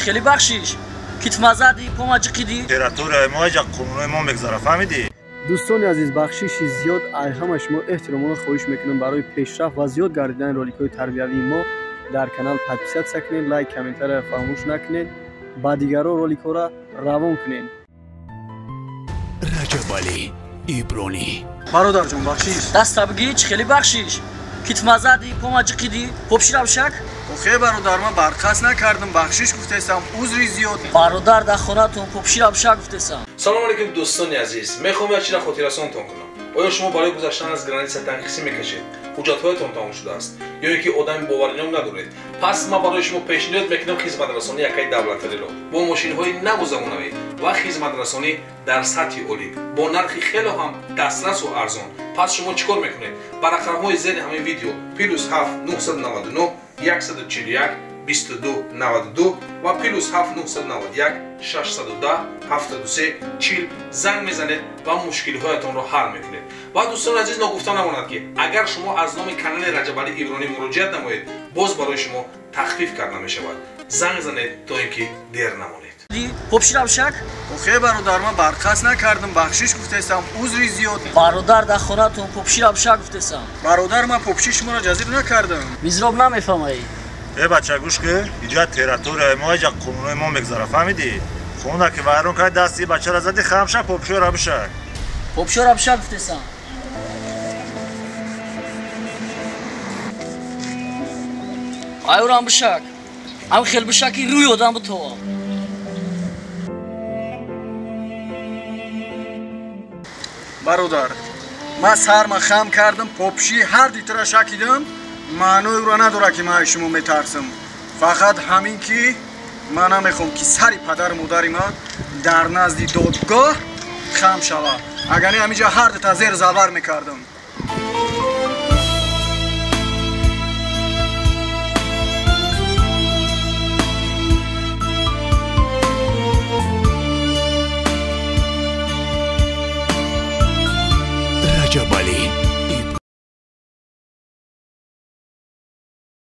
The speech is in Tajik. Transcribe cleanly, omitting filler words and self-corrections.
хеле бахшиш. Китфма задӣ, пома ҷиқидӣ. Территорияи мо иҷа қонунои мо мегзара, фаҳмидӣ? Дӯстони азиз, бахшиши зиёд ай ҳама шумо эҳтиромона хоҳиш мекунам барои пешрафт ва зиёд гардидани роликҳои тарбиявии мо дар канал подписаться кунед, лайк, комментария фаромӯш накунед, ба дигарон роликҳоро равон кунед. Раҷабалӣ Ибронӣ. Бародарҷон, бахшиш. Даста бигӣ, чӣ хеле бахшиш. Китфма задӣ, пома ҷиқидӣ, попши рабшак. Охе бародар, ман барқас накардам, бахшиш гуфтесам, узри зиёд. Бародар, дар хонатон попши рабшак гуфтесам. Салом алейкум, дӯстони азиз. Мехоҳам як чизро хотиррасонтон кунам. Оё шумо барои гузаштан аз граница танқисӣ мекашед? Ҳуҷҷатҳоятон тамом шудааст? Ё ин ки одами боваринок надоред? Пас ман барои шумо пешниҳод мекунам хизматрасонии якаи давлатариро бо мошинҳои наву замонавӣ ва хизматрасонӣ дар сатҳи олӣ бо нархи хело ҳам дастрасу арзон. Пас шумо чӣ кор мекунед? Ба рақамҳои зери ҳамин видео плюс 7 999 141 22 92 ва плюс 7 991 610 73 40 занг мезанед ва мушкилиҳоятонро ҳал мекунед. Ва дӯстони азиз, ногуфта намонад ки агар шумо аз номи канали Раҷабалӣ Ибронӣ муроҷиат намоед, боз барои шумо тахфиф карда мешавад. Занг занед то ин ки дер намонед. Попши рабшак. Охе бародар, ман барқас накардам, бахшиш гуфтесам, узри зиёд. Бародар, дар хонатон попши рабшак гуфтесам. Бародар, ман попши шуморо ҷазир накардам. Мизроб намефаҳмаӣ. Э бача, гӯш ки, иҷа территорияи мо иҷа қонунои мо мегзара, фаҳмидӣ? Хона ки вайрон кард, дасти бачаро задӣ, хамша попширо бишак. Попширо бишак гуфтесам. Айурам бишак. Ам хел бишаки рӯи одам битова. Бародар, ман сарма хам кардам, попши ҳар дитра шакидам, маънои ӯро надорад ки ман аз шумо метарсам. Фақат ҳамин ки ман намехоҳам ки сари падару модари ман дар назди додгоҳ хам шавад. Агар не, ҳаминҷа ҳар дута зер завар мекардам. Раҷабалӣ